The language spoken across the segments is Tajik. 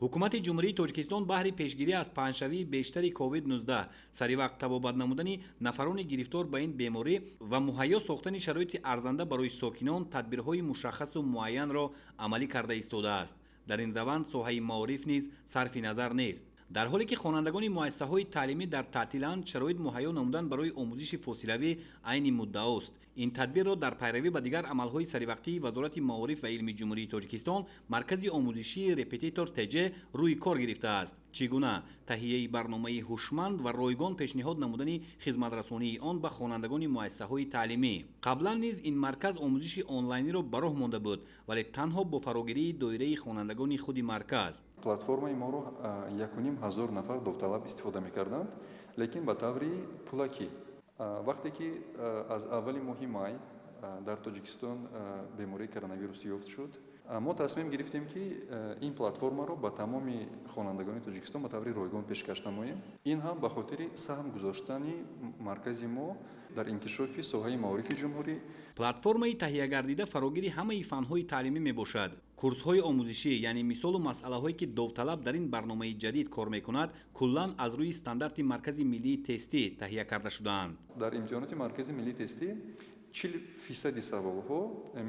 Ҳукумати Ҷумҳурии Тоҷикистон баҳри пешгирӣ аз паҳншавии бештари COVID-19, саривақт табобат намудани нафарони гирифтор ба ин беморӣ ва муҳайё сохтани шароити арзанда барои сокинон тадбирҳои мушаххасу муайянро амалӣ карда истодааст. Дар ин раванд соҳаи маориф низ сарфи назар нест. Дар ҳоле ки хонандагони муассисаҳои таълимӣ дар таътиланд, шароит муҳайё намудан барои омӯзиши фосилавӣ айни муддаост. Ин тадбирро дар пайравӣ ба дигар амалҳои саривақтии Вазорати маориф ва илми Ҷумҳурии Тоҷикистон маркази омӯзишии «Репетитор ТЖ» рӯи кор гирифтааст. Чӣ гуна? Таҳияи барномаи ҳушманд ва ройгон пешниҳод намудани хизматрасонии он ба хонандагони муассисаҳои таълимӣ. Қаблан низ ин марказ омӯзиши онлайниро ба роҳ монда буд, вале танҳо бо фарогирии доираи хонандагони худи марказ. Платформаи моро 1500 нафар довталаб истифода мекарданд, лекин ба таври пулакӣ. Вақте ки аз аввали моҳи май дар Тоҷикистон бемории коронавирус ёфт шуд, мо тасмим гирифтем, ки ин платформаро ба тамоми хонандагони Тоҷикистон ба таври ройгон пешкаш намоем. Ин ҳам ба хотири саҳм гузоштани маркази мо дар инкишофи соҳаи маорифи ҷумҳурӣ. Платформаи таҳиягардида фарогири ҳамаи фанҳои таълимӣ мебошад. Курсҳои омӯзишӣ, яъне мисолу масъалаҳое, ки довталаб дар ин барномаи ҷадид кор мекунад, куллан аз рӯи стандарти Маркази миллии тестӣ таҳия карда шудаанд. Дар имтиҳоноти Маркази миллии тестӣ 40 фисади саволҳо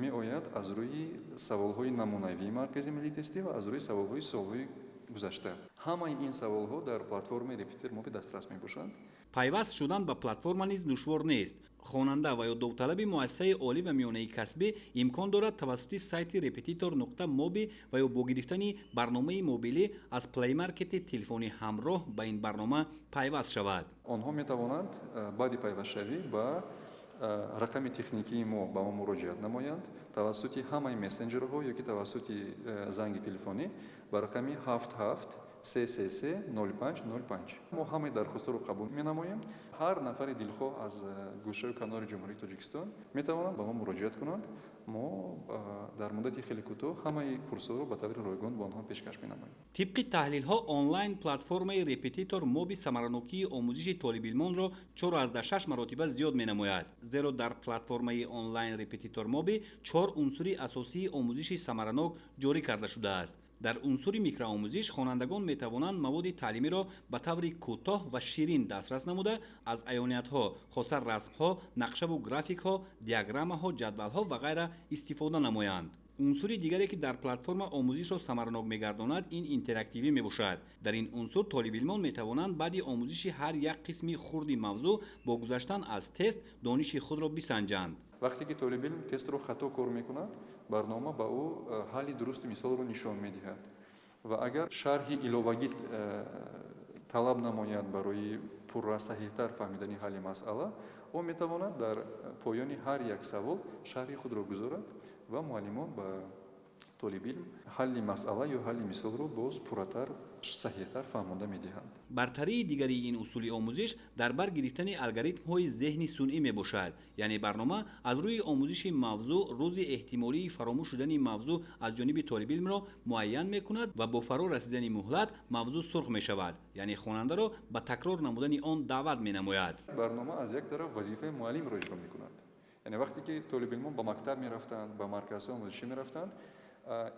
меояд аз рӯи саволҳои намунавии Маркази миллии тестӣ ва аз рӯи саволҳои солҳои гузашта. Ҳамаи ин саволҳо дар платформаи «Репетитор Моби» дастрас мебошанд. Пайваст шудан ба платформа низ душвор нест. Хонанда ва ё довталаби муассисаи олӣ ва миёнаи касбӣ имкон дорад тавассути сайти репетитор.моби ва ё бо гирифтани барномаи мобилӣ аз плеймаркети телефони ҳамроҳ ба ин барнома пайваст шавад. Онҳо метавонанд баъди пайвастшавӣ ба рақами техникии мо ба мо муроҷиат намоянд тавассути ҳамаи мессенҷерҳо ё ки тавассути занги телефонӣ ба рақами 773330505. Мо ҳамаи дархостҳоро қабул менамоем. Ҳар нафари дилхоҳ аз гӯшаю канори Ҷумҳурии Тоҷикистон метавонанд ба мо муроҷиат кунанд. Мо дар муддати хеле кӯтоҳ ҳамаи курсҳоро ба таври ройгон ба онҳо пешкаш менамоем. Тибқи таҳлилҳо, онлайн платформаи «Репетитор Моби» самаранокии омӯзиши толибилмонро 4,6 маротиба зиёд менамояд, зеро дар платформаи онлайн «Репетитор Моби» чор унсури асосии омӯзиши самаранок ҷорӣ карда шудааст. Дар унсури микроомӯзиш хонандагон метавонанд маводи таълимиро ба таври кӯтоҳ ва ширин дастрас намуда, аз аёниятҳо, хоса расмҳо, нақшаву графикҳо, диаграммаҳо, ҷадвалҳо ва ғайра истифода намоянд. Унсури дигаре, ки дар платформа омӯзишро самаранок мегардонад, ин интерактивӣ мебошад. Дар ин унсур толибилмон метавонанд баъди омӯзиши ҳар як қисми хурди мавзӯъ бо гузаштан аз тест дониши худро бисанҷанд. Вақте ки толибилм тестро хато кор мекунад, барнома ба ӯ ҳалли дурусти мисолро нишон медиҳад ва агар шарҳи иловагӣ талаб намояд барои пурра, саҳиҳтар фаҳмидани ҳалли масъала, ӯ метавонад дар поёни ҳар як савол шарҳи худро гузорад ва муаллимон ба толибилм ҳалли масъала ё ҳалли мисолро боз пурратар, саҳиҳтар фаҳмонда медиҳанд. Бартарии дигари ин усули омӯзиш дар бар гирифтани алгоритмҳои зеҳни сунъӣ мебошад, яъне барнома аз рӯи омӯзиши мавзӯъ рӯзи эҳтимолии фаромӯш шудани мавзӯъ аз ҷониби толибилмро муайян мекунад ва бо фаро расидани муҳлат мавзӯъ сурх мешавад, яъне хонандаро ба такрор намудани он даъват менамояд. Барнома аз як тараф вазифаи муаллимро иҷро мекунад, яъне вақте ки толибилмон ба мактаб мерафтанд, ба марказҳои омӯзишӣ мерафтанд,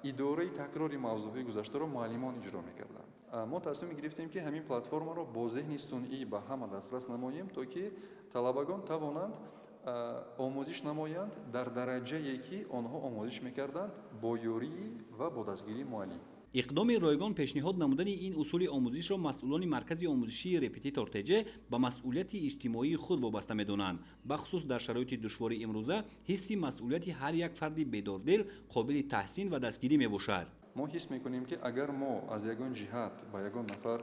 идораи такрори мавзӯъҳои гузаштаро муаллимон иҷро мекарданд. Мо тасмим гирифтем, ки ҳамин платформаро бо зеҳни сунъӣ ба ҳама дастрас намоем, то ки талабагон тавонанд омӯзиш намоянд дар дараҷае, ки онҳо омӯзиш мекарданд бо ёрии ва бо дастгирии муаллим. Иқдоми ройгон пешниҳод намудани ин усули омӯзишро масъулони маркази омӯзишии «Репетитор ТЖ» ба масъулияти иҷтимоии худ вобаста медонанд. Бахусус дар шароити душвори имрӯза ҳисси масъулияти ҳар як фарди бедордил қобили таҳсин ва дастгирӣ мебошад. Мо ҳис мекунем, ки агар мо аз ягон ҷиҳат ба ягон нафар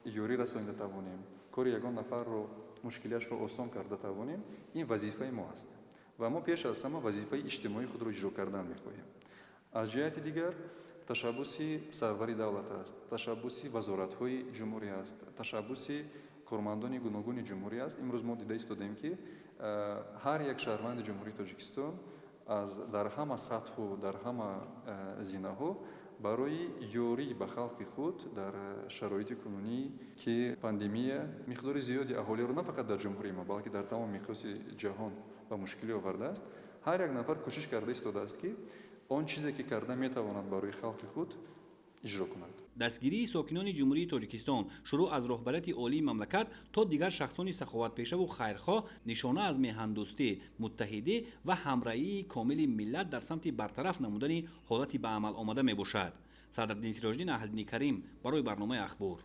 ёрӣ расонида тавонем, кори ягон нафарро, мушкилиашро осон карда тавонем, ин вазифаи мо аст ва мо пеш аз ҳама вазифаи иҷтимоии худро иҷро кардан мехоҳем. Аз ҷиҳати дигар, ташаббуси сарвари давлат аст, ташаббуси вазоратҳои ҷумҳурӣ аст, ташаббуси кормандони гуногуни ҷумҳурӣ аст. Имрӯз мо дида истодаем, ки ҳар як шаҳрванди Ҷумҳурии Тоҷикистон аз дар ҳама сатҳу дар ҳама зинаҳо барои ёрӣ ба халқи худ дар шароити кунунӣ, ки пандемия миқдори зиёди аҳолиро на фақат дар ҷумҳурии мо, балки дар тамоми миқёси ҷаҳон ба мушкилӣ овардааст, ҳар як нафар кӯшиш карда истодааст, ки он чизе, ки карда метавонад, барои халқи худ иҷро кунад. Дастгирии сокинони Ҷумҳурии Тоҷикистон, шурӯъ аз роҳбарияти олии мамлакат то дигар шахсони саховатпешаву хайрхоҳ, нишона аз меҳандӯстӣ, муттаҳидӣ ва ҳамраҳии комили миллат дар самти бартараф намудани ҳолати ба амал омада мебошад. Садриддин Сироҷиддин, Аҳлиддини Карим барои барномаи Ахбор.